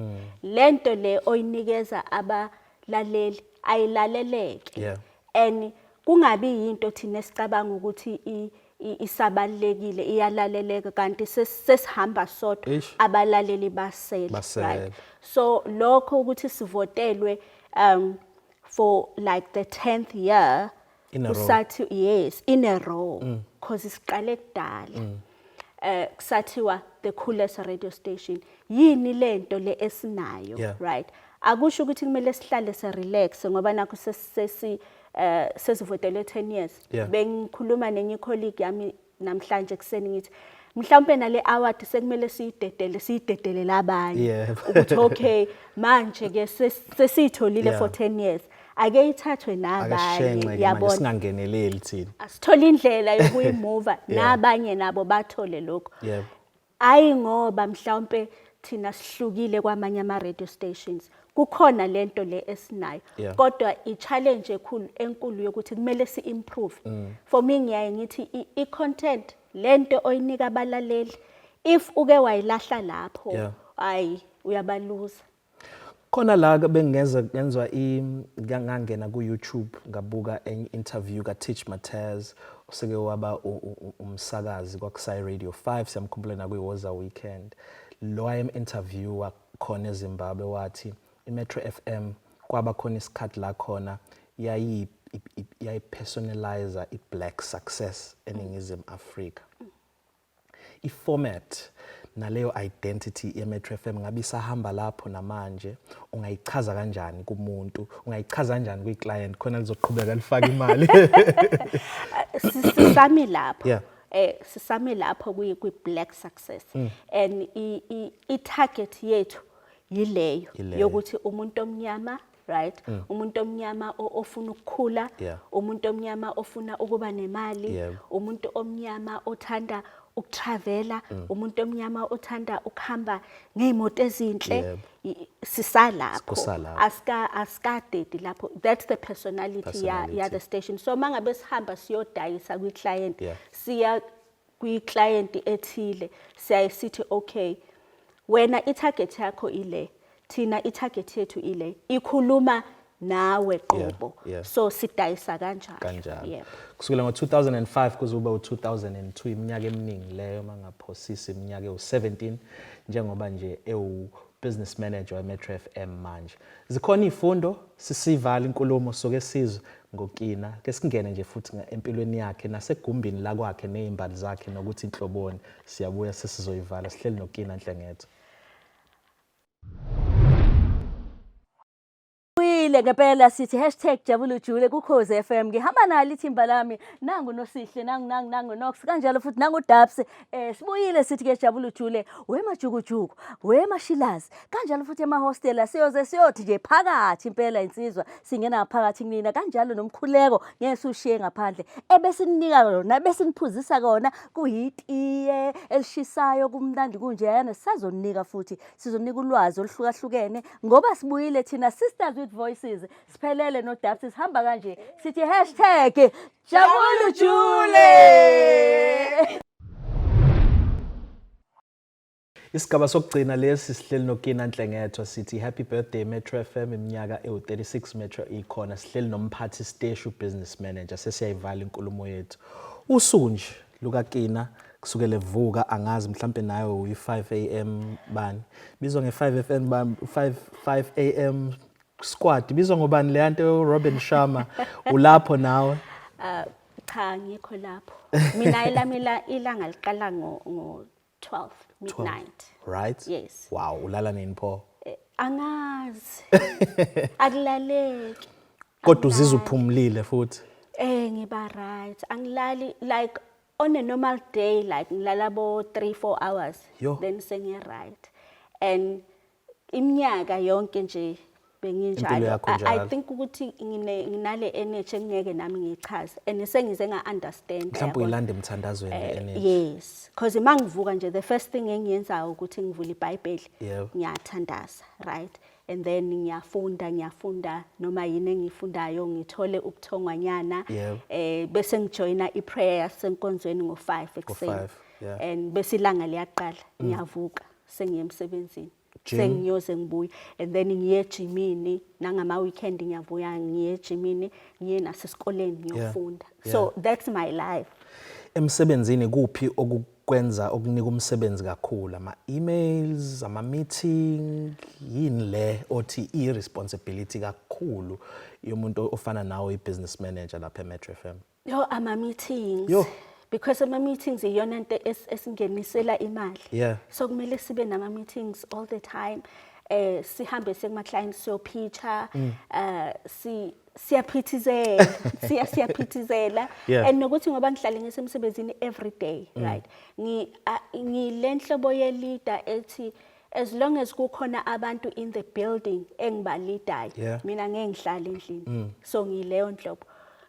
lento le oyinikeza abalaleli ayilaleleke and kungabi yinto thina esicabanga ukuthi isabalulekile iyalaleleka, kanti sesihamba sodwa, abalaleli basele. Basele. Right, so lokho ukuthi sivotelwe for like the 10th year In a row. Kusathi yes, in a row, because siqale kudala kusathiwa the coolest radio station, yini lento le esinayo? Right, akusho ukuthi kumele sihlale se relax ngoba nakho sesi sesivotelwe 10 years. Bengikhuluma nenye colleague yami namhlanje kuseni, ngithi mhlawumbe nale award sekumele siyidedele, siyidedele labanye ukuthi okay, manje ke sesiyitholile for 10 years, ake ithathwe nabanye. Akashenxe manje. Yabona. Singangeneleli thina. Asithole indlela yokuyimuva, nabanye nabo bathole lokho. Hayi, ngoba mhlawumbe thina sihlukile kwamanye ama radio stations, kukhona lento le esinayo, kodwa i-challenge ekhulu enkulu yokuthi kumele si-improve. For me ngiyaye ngithi i-content, lento oyinika abalaleli, if uke wayilahla lapho, hayi, uyabaluza. Khona la ke bengeza ngenzwa i ngangena ku YouTube, ngabuka enye interview ka Tich Mataz, oseke waba umsakazi kwakusay Radio 5, siyamkhumbula na kwiWoza Weekend. Lo ayem interviewer khona eZimbabwe wathi iMetro FM kwaba khona isikhathi la khona yayi yayipersonalize iBlack success eNingizimu Afrika. I-format Naleyo identity ye-Metro FM ngabe isahamba lapho namanje? Ungayichaza kanjani kumuntu? Ungayichaza kanjani kwi-client khona lizoqhubeka lifake imali? Sisami lapho. Sisame lapho kwi black success and i target yethu yileyo Yileyo. yokuthi umuntu omnyama, right, umuntu omnyama ofuna ukukhula, umuntu omnyama ofuna ukuba nemali, umuntu omnyama othanda ukutravela, umuntu omnyama othanda ukuhamba ngezimoto ezinhle. Sisalapho. Kusalapho. Asikadedi lapho. That's the personality ya Personality. the station. So mangabe sihamba siyodayisa kwi-client, siya kwi-client ethile, siyaye sithi, okay, wena i-target yakho ile, thina i-target yethu ile, ikhuluma nawe qobo. So sidayisa kanjalo. Kanjalo. Yebo. Kusukela ngo-2005 kuze ube u-2002, iminyaka eminingi leyo, mangaphosisi iminyaka ewu-17, njengoba nje ewu business manager we-Metro FM manje. Zikhona izifundo, sisivala inkulumo soke sizwe ngoKina, ke singene nje futhi empilweni yakhe nasegumbini lakwakhe nezimbali zakhe nokuthi inhloboni. Siyabuya sesizoyivala, sihleli noKina Nhlengetho. Buyile ngempela, sithi #JabulUjule kuKhozi FM. Ngihamba nalo ithimba lami, nangu Nosihle, nangu nangu nangu Nox, kanjalo futhi nangu Dabs. Sibuyile, sithi ke Jabulujule wemajukujuku, wemashilazi, kanjalo futhi emahostela, siyoze siyothi nje phakathi impela insizwa singena ngaphakathi kunina, kanjalo nomkhuleko ngeke siwushiye ngaphandle ebesininika yona, ebesiniphuzisa kona kuyitiye elishisayo, kumnandi kunjeyana. Sisazonika futhi, sizonika ulwazi oluhlukahlukene ngoba sibuyile thina Sisters with Voices, siphelele noDabs, sihamba kanje, sithi #JabulUjule. Isigaba sokugcina lesi, sihleli noKina Nhlengetho, sithi happy birthday Metro FM, iminyaka ewu-36 Metro ikhona. Sihleli nomphathi siteshi, business manager. Sesiyayivala inkulumo yethu. Usuku nje lukaKina kusukela evuka, angazi mhlambe nawe uyi-5 am bani, bizwa nge-5 FM bani, 5 5 am squad, bizwa ngobani leya nto, Robin Sharma, ulapho nawe? Cha, ngikho lapho. Mina elami ilanga liqala ngo 12 midnight. Right. Yes. Wow, ulala nini pho? Angazi. Akulaleki. Kodwa uzizwa uphumulile futhi? Ngiba right. Angilali like on a normal day, like ngilala bo 3 4 hours, Yo. then sengi right. And iminyaka yonke nje benginjalo. Impilo yakho I njalo. think ukuthi nginale energy engeke nami ngiyichaze and sengize nga understand. Mhlawumbe Yabona. uyilanda emthandazweni le energy. Yes, because mangivuka nje, the first thing engiyenzayo ukuthi ngivule iBhayibheli. Ngiyathandaza, right? And then ngiyafunda noma yini engiyifundayo, ngithole ubuthongwanyana. Bese ngijoina iprayer senkonzweni ngo5 ekuseni. Ngo-5, yeah. And bese ilanga liyaqala, ngiyavuka sengiye emsebenzini. Gym. Sengiyoze ngibuye and then ngiye ejimini, nangama weekend ngiyavuya ngiye ejimini, ngiye nasesikoleni ngiyofunda. So that's my life. Emsebenzini kuphi okukwenza, okunika umsebenzi kakhulu? Ama emails, ama meeting, yini le othi i responsibility kakhulu yomuntu ofana nawe, i business manager lapha eMetro FM? Yo, ama meetings. Yo. Because ama meetings iyona into esingenisela imali. So kumele sibe nama meetings all the time. Sihambe siye kuma clients siyopitcha, siyaphithizela, siyaphithizela. And nokuthi ngoba ngihlale ngisemsebenzini every day, right? Ngilenhlobo ye leader ethi as long as kukhona abantu in the building engibalidayo, mina ngeke ngihlale endlini. So ngileyo nhlobo.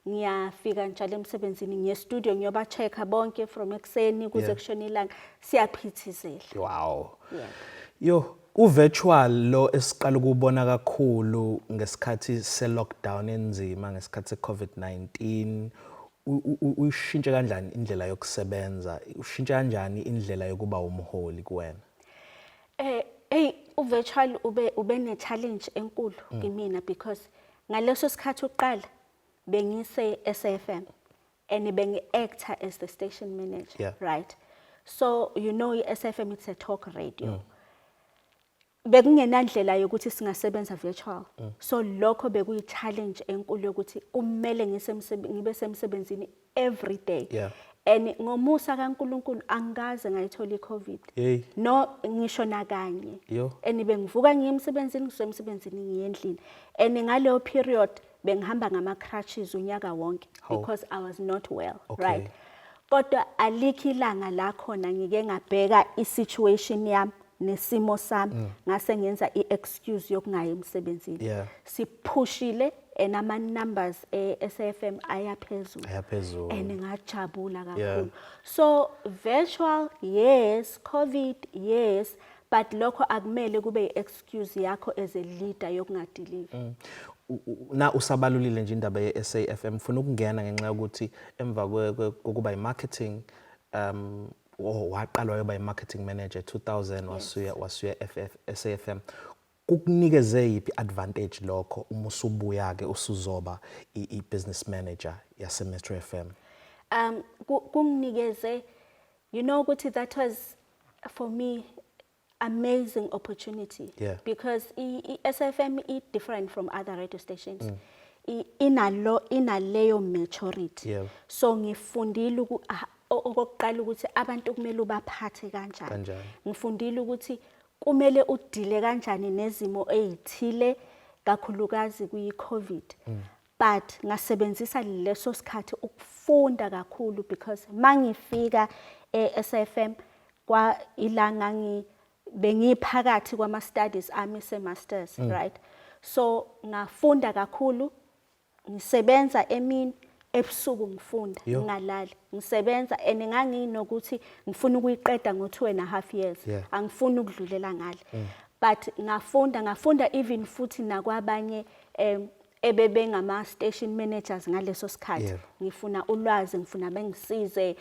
Ngiyafika njalo emsebenzini, ngiye studio ngiyoba checka bonke from ekuseni kuze kushone ilanga, siyaphithizela. Wow. Yeah. Yo, u-virtual lo esiqala ukubona kakhulu ngesikhathi se-lockdown enzima, ngesikhathi se-COVID-19, uyishintshe kanjani indlela yokusebenza? Ushintshe kanjani indlela yokuba umholi kuwena? Hey, u-virtual ube ne challenge enkulu kimina because ngaleso sikhathi uqala bengise SAFM and bengi-actor as the station manager, right? So you know i-SAFM, it's a talk radio. Bekungenandlela yokuthi singasebenza virtual. So lokho bekuyi challenge enkulu yokuthi kumele ngibe semsebenzini every day. And ngomusa kaNkuluNkulu angikaze ngayithola iCovid. Hey. No, ngisho nakanye. Yo. And bengivuka ngiye emsebenzini, ngisuke emsebenzini ngiye endlini. And ngaleyo period bengihamba ngama crutches unyaka wonke Hawu. because I was not well, right? Kodwa alikho ilanga la khona ngike ngabheka i-situation yami nesimo sami ngase ngenza i-excuse yokungayi emsebenzini. Siphushile and ama numbers e-SAFM ayaphezulu. Ayaphezulu. And ngajabula kakhulu. So virtual, yes, COVID, yes, but lokho akumele kube i-excuse yakho as a leader yokungadeliver. Na usabalulile nje indaba ye-SAFM, ufuna ukungena ngenxa yokuthi emva kokuba i-marketing oh, waqala wayoba i-marketing manager 2000, wasuya FF SAFM, kukunikeze yiphi advantage lokho uma usubuya ke usuzoba i-business manager yase Metro FM? Kunginikeze ukuthi that was for me amazing opportunity because i-SFM i different from other radio stations. Inalo inaleyo maturity. So ngifundile okokuqala ukuthi abantu kumele ubaphathe kanjani. Kanjani. Ngifundile ukuthi kumele udile kanjani nezimo ezithile, kakhulukazi kwi-COVID. But ngasebenzisa leso sikhathi ukufunda kakhulu because mangifika e-SFM kwa ilanga bengiphakathi kwama studies ami se masters, right? So ngafunda kakhulu, ngisebenza emini, ebusuku ngifunda. Ngingalali, ngisebenza, and nganginokuthi ngifuna ukuyiqeda ngo 2.5 years. Angifuni ukudlulela ngale, but ngafunda even futhi nakwabanye ebebengama station managers ngaleso sikhathi. Ngifuna ulwazi, ngifuna bengisize,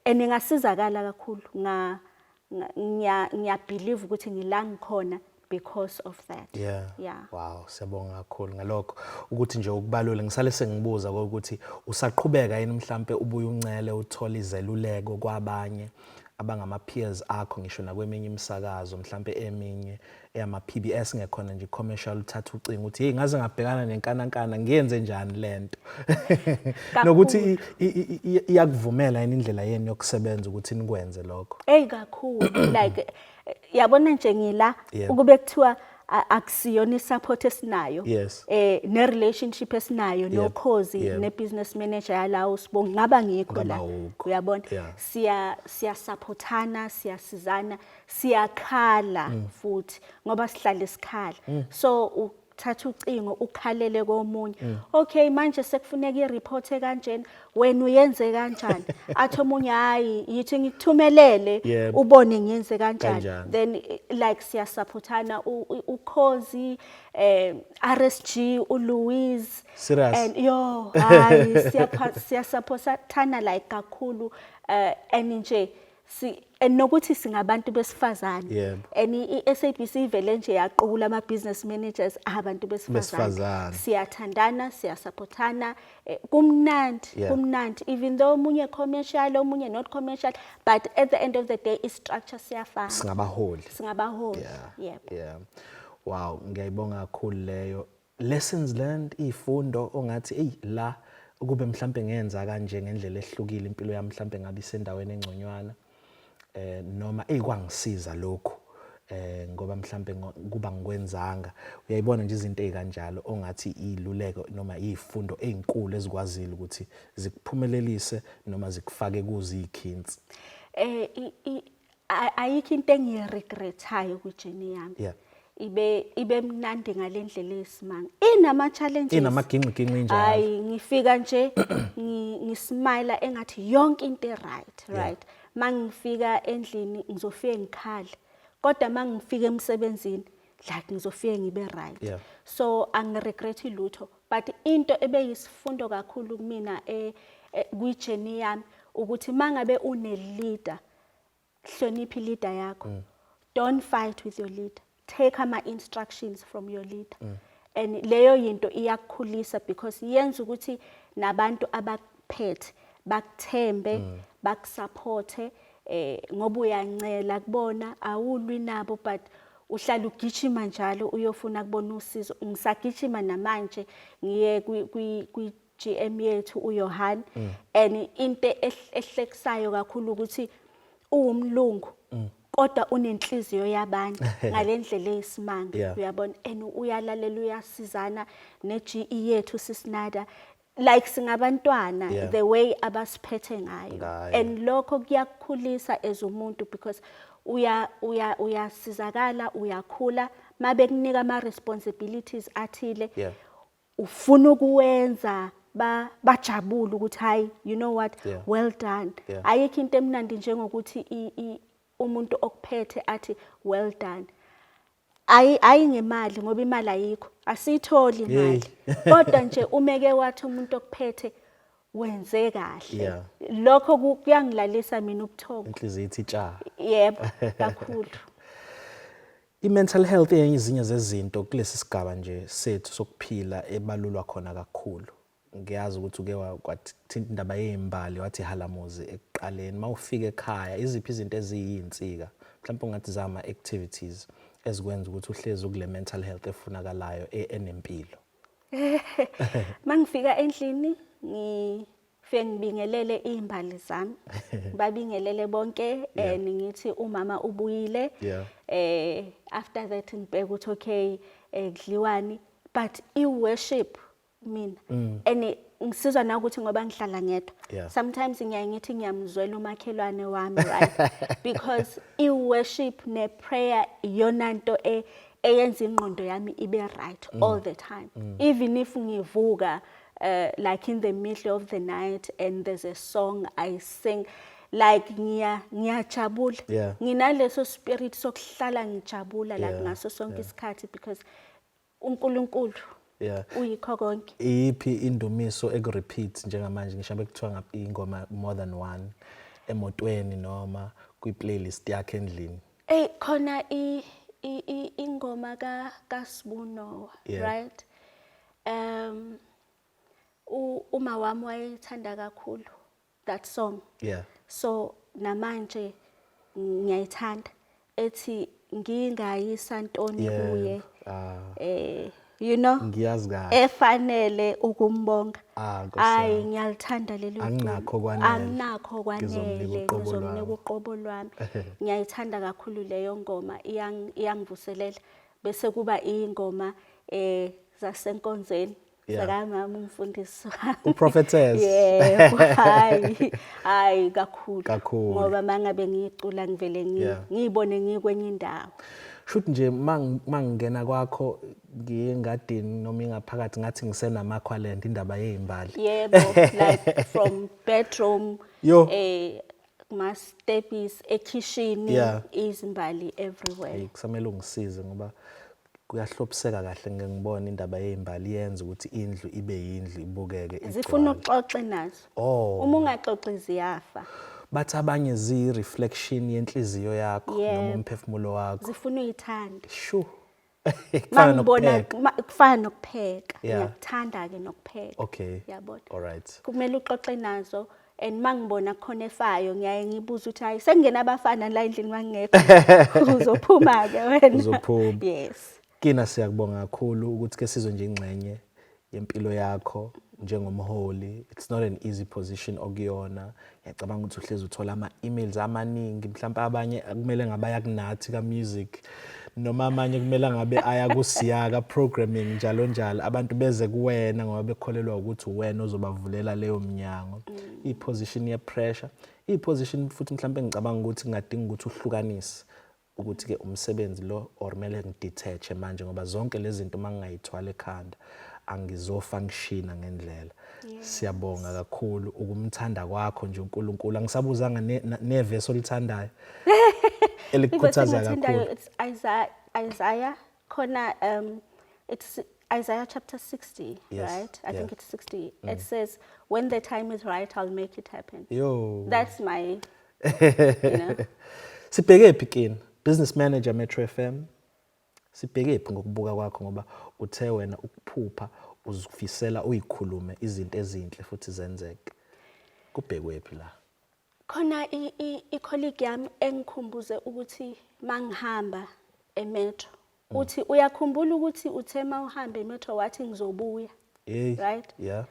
and ngasizakala kakhulu. Ngiya believe ukuthi ngila ngikhona because of that. Wow, siyabonga kakhulu ngalokho ukuthi nje ukubalule. Ngisale sengibuza ukuthi usaqhubeka yini mhlambe ubuye uncele uthola izeluleko kwabanye abangama peers akho, ngisho nakweminye imisakazo, mhlambe eminye eyama PBS ngekhona nje commercial, uthatha ucingo uthi, "Hey, ngaze ngabhekana nenkanankana, ngiyenze njani lento?" Nokuthi iyakuvumela yini indlela yenu yokusebenza ukuthi nikwenze lokho? Hey, kakhulu. Like yabona nje ngila ukube kuthiwa akusiyona isupport esinayo ne relationship esinayo noKhozi ne business manager yalawo sibonga, ngaba ngikho la. Ngaba awukho. Uyabona, siya supportana, siyasizana, siyakhala futhi ngoba sihlale sikhala. So uthatha ucingo ukhalele komunye, "Okay, manje sekufuneka ireport kanjena, wena uyenze kanjani?" Athi omunye, "Hayi, yithi ngikuthumelele ubone ngiyenze kanjani." Kanjani. Then like siyasupportana, uKhozi, RSG, uLouise. Serious? And yo, hayi, siyasupportana like kakhulu, and nje si and nokuthi singabantu besifazane and i-SABC ivele nje yaqukula ama business managers abantu besifazane. Besifazane. Siyathandana, siyasupportana, kumnandi. Kumnandi even though omunye commercial, omunye not commercial, but at the end of the day i structure siyafana. Singabaholi. Singabaholi. Yebo. Yeah, wow, ngiyayibonga kakhulu leyo lessons learned, izifundo ongathi, "Hey, la ukube mhlambe ngenza kanje ngendlela ehlukile, impilo yami mhlambe ngabe isendaweni engconywana," noma, "Hey, kwangisiza lokhu ngoba mhlambe kuba ngikwenzanga." Uyayibona nje izinto ezikanjalo ongathi iluleko noma izifundo ezinkulu ezikwazile ukuthi zikuphumelelise noma zikufake kuzo izikhinsi? Ayikho into engiyiregretayo kwi-journey yami. Ibe mnandi ngalendlela eyisimanga, inama challenges. Inamaginqiginqi njalo. Hayi, ngifika nje ngismile engathi yonke into right, right. Mangifika endlini ngizofike ngikhale, kodwa mangifika emsebenzini like ngizofike ngibe right. So angiregret lutho, but into ebeyisifundo kakhulu kumina kwi-journey yami ukuthi mangabe une leader, hlonipha leader yakho. Don't fight with your leader, take ama instructions from your leader. And leyo yinto iyakukhulisa because yenza ukuthi nabantu abakuphethe bakuthembe, bakusupporte, ngoba uyancela kubona, awulwi nabo, but uhlala ugijima njalo uyofuna kubona usizo. Ngisagijima namanje ngiye kwi GM yethu uJohan, and into ehlekisayo kakhulu ukuthi uwumlungu kodwa unenhliziyo yabantu ngalendlela eyisimanga. Uyabona, and uyalalela, uyasizana ne-GE yethu sisinada like singabantwana, the way abasiphethe ngayo. Ngayo. And lokho kuyakukhulisa as umuntu because uya uya uyasizakala, uyakhula mabekunika ama responsibilities athile, ufuna ukuwenza bajabule ukuthi, hayi, you know what, well done. Ayikho into emnandi njengokuthi umuntu okuphethe athi well done. Ayi ngemali, ngoba imali ayikho, asiyitholi imali, kodwa nje umeke wathi umuntu okuphethe wenze kahle, lokho kuyangilalisa mina ubuthongo. Inhliziyo ithi tsha. Yebo, kakhulu. I-mental health yenye izinye zezinto kulesi sigaba nje sethu sokuphila ebalulwa khona kakhulu. Ngiyazi ukuthi uke kwathinta indaba yezimbali, wathi halamuzi ekuqaleni. Mawufika ekhaya, iziphi izinto eziyinsika mhlawumbe ungathi zama activities ezikwenza ukuthi uhlezi ukule mental health efunakalayo, enempilo? Mangifika endlini ngifike ngibingelele izimbali zami, ngibabingelele bonke and ngithi umama ubuyile. After that ngibheka ukuthi okay, kudliwani, but i worship mina, and ngisizwa na ukuthi ngoba ngihlala ngedwa, sometimes ngiyaye ngithi ngiyamzwela umakhelwane wami, right, because i-worship ne-prayer iyona nto eyenza ingqondo yami ibe right all the time. Even if ngivuka like in the middle of the night and there's a song I sing, like ngiyajabula. Nginaleso spirit sokuhlala ngijabula like ngaso sonke isikhathi because uNkulunkulu uyikho konke. Iyiphi indumiso eku-repeat njengamanje, ngisho bekuthiwa ingoma more than one emotweni noma kwi-playlist yakhe endlini? Ey, khona ingoma ka kaSibu Noah, right, uma wami wayethanda kakhulu that song. So namanje ngiyayithanda, ethi ngingayisa ntoni kuye, Ngiyazi kahle. efanele ukumbonga. Ah, Nkosi Hayi, yami. ngiyalithanda lelo culo. Anginakho kwanele. Anginakho kwanele. Ngizomnika uqobo Ngizomnika lwami. uqobo lwami. Ngiyayithanda kakhulu leyo ngoma, iyangivuselela. Bese kuba ingoma zasenkonzweni zakamama umfundisi wami. Uprophetess. Yebo, hayi hayi, kakhulu. Kakhulu. Ngoba mangabe ngicula ngivele ngiyibone ngikwenye indawo. Shuthi nje mangingena kwakho ngiye engadini noma ingaphakathi, ngathi ngiseNamaqualand, indaba yezimbali. Yebo, like from bedroom, Yo. Ma steps ekitchen, izimbali everywhere. Hey, kusamele ungisize ngoba kuyahlobiseka kahle. Ngike ngibone indaba yezimbali yenza ukuthi indlu ibe yindlu, ibukeke Zifuna igcwale. uxoxe nazo. Oh. Uma ungaxoxi ziyafa. Bathi abanye ziyi-reflection yenhliziyo yakho noma umphefumulo wakho. Zifuna uyithande. Shu. Kufana Mangibona nokupheka. Kufana nokupheka. Yeah. Ngiyakuthanda ke nokupheka. Yabona. All right. Kumele uxoxe nazo, and mangibona khona efayo ngiyaye ngibuza ukuthi, hayi, sekungena abafana la endlini mangingekho, uzophuma ke wena. Uzophuma. Yes. Kina, siyakubonga kakhulu ukuthi ke sizwe nje ingxenye yempilo yakho njengomholi. It's not an easy position okuyona. Ngiyacabanga ukuthi uhlezi uthola ama-emails amaningi, mhlawumbe abanye kumele ngabe aya kunathi ka-music noma amanye kumele ngabe aya kusiyaka programming, njalo njalo. Abantu beze kuwena ngoba bekholelwa ukuthi uwena ozobavulela leyo mnyango. I-position ye-pressure, i-position futhi mhlawumbe ngicabanga ukuthi kungadinga ukuthi uhlukanise ukuthi-ke umsebenzi lo or kumele ngidetach manje, ngoba zonke lezi zinto uma ngingayithwala ekhanda angizofunctiona ngendlela. Siyabonga kakhulu ukumthanda kwakho nje uNkulunkulu. Angisabuzanga nevesi olithandayo elikukhuthaza Ivesi engilithandayo, kakhulu. it's Isaiah khona, it's Isaiah chapter 60, right? I think it's 60. It says, "When the time is right, I'll make it happen." Yo. That's my. Sibheke phi kini, business manager Metro FM? Sibheke phi ngokubuka kwakho, ngoba uthe wena ukuphupha uzifisela uyikhulume izinto ezinhle futhi zenzeke? Kubhekwe phi la? Khona i-colleague yami engikhumbuze ukuthi mangihamba eMetro, uthi uyakhumbula ukuthi uthe mawuhamba eMetro wathi ngizobuya. Hey. Right? Yeah.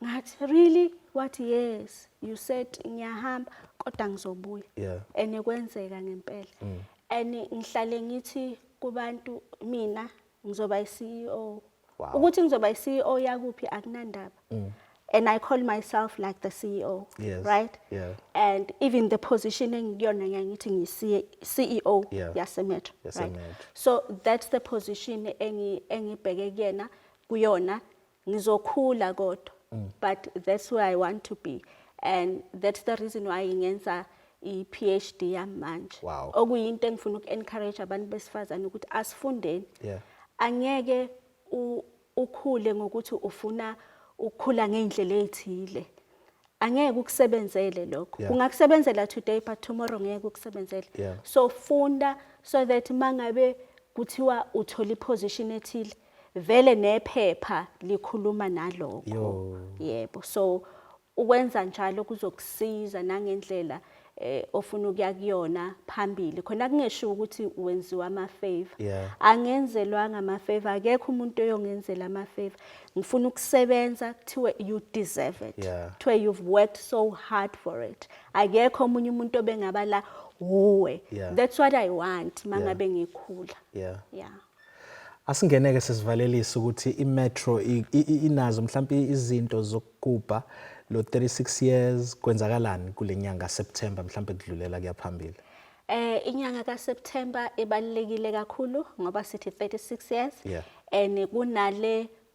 Ngathi, "Really?" Wathi, "Yes, you said ngiyahamba kodwa ngizobuya." And kwenzeka ngempela. And ngihlale ngithi kubantu, mina ngizoba i-CEO. Ukuthi ngizoba i-CEO yakuphi akunandaba. And I call myself like the CEO, right? And even the position engikuyona, ngiyangithi ngiyi-CEO yaseMetro, right? YaseMetro. So that's the position engibheke kuyena kuyona. Ngizokhula kodwa, but that's where I want to be, and that's the reason why ngenza i-PhD yami manje. Okuyinto engifuna uku-encourage abantu besifazane ukuthi asifundeni. Angeke ukhule ngokuthi ufuna ukukhula ngey'ndlela ey'thile, angeke ukusebenzele lokho. Kungakusebenzela today, but tomorrow ngeke ukusebenzele. So funda so that mangabe kuthiwa uthola iposition ethile, vele nephepha likhuluma nalokho. Yo. Yebo, so ukwenza njalo kuzokusiza nangendlela ofuna ukuya kuyona phambili khona, kungesho ukuthi wenziwa ama-favor. Angenzelwanga ama-favor, akekho umuntu oyongenzela ama-favor. Ngifuna ukusebenza kuthiwe you deserve it, kuthiwe you've worked so hard for it, akekho omunye umuntu obengaba la, uwe. That's what I want mangabe ngikhula. Yeah. Asingeneke sesivalelisa ukuthi iMetro inazo mhlawumbe izinto zokugubha lo 36 years, kwenzakalani kule nyanga September mhlawumbe kudlulela kuya phambili? Inyanga kaSeptember ibalulekile kakhulu ngoba sithi 36 years. And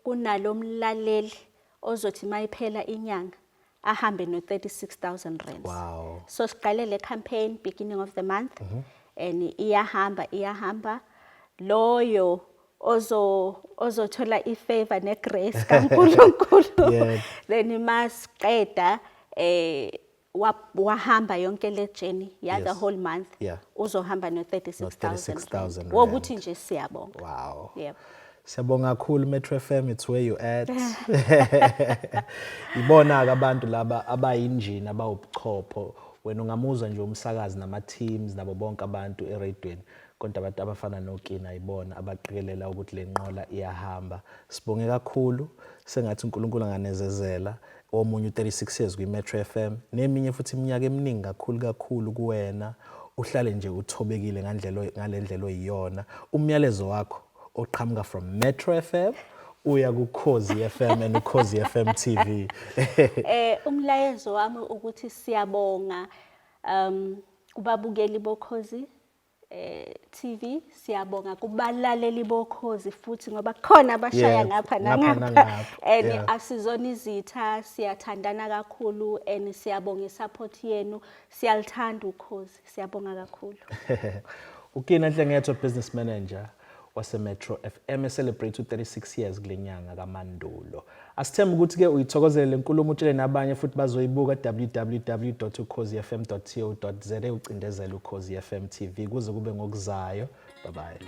kunalomlaleli ozothi mayiphela inyanga ahambe no 36,000 rands. So siqale le campaign beginning of the month and iyahamba iyahamba. Loyo ozothola ifavor negrace kaNkulunkulu, then masiqeda wahamba yonke le journey ya the whole month, uzohamba no 36,000 36,000 rand. Wokuthi nje siyabonga. Yebo. Siyabonga kakhulu. Metro FM, it's where you at. Ibona ke abantu laba abayinjini, abawubuchopho. Wena ungamuzwa nje umsakazi nama teams nabo bonke abantu eradweni. Kodwa abantu abafana noKina ibona abaqikelela ukuthi le nqola iyahamba. Sibonge kakhulu, sengathi uNkulunkulu anganezezela omunye u36 years kwi-Metro FM neminye futhi iminyaka eminingi kakhulu kakhulu kuwena, uhlale nje uthobekile ngandlela ngalendlela oyiyona. Umyalezo wakho oqhamuka from Metro FM uya ku Khozi FM and Ukhozi FM TV? Umlayezo wami ukuthi siyabonga kubabukeli boKhozi TV, siyabonga kubalaleli boKhozi futhi ngoba kukhona abashaya ngapha ngapha nangapha nangapha, and asizona izitha, siyathandana kakhulu and siyabonga isupport yenu, siyalithanda uKhozi, siyabonga kakhulu. uKina Nhlengetho, business manager wase-Metro FM, celebrate u-36 years kule nyanga kaMandulo. Asithembe ukuthi-ke uyithokozele le nkulumo, utshele nabanye futhi bazoyibuka www.ukhozifm.co.za, ucindezele Ukhozi FM TV kuze kube ngokuzayo. Bye bye.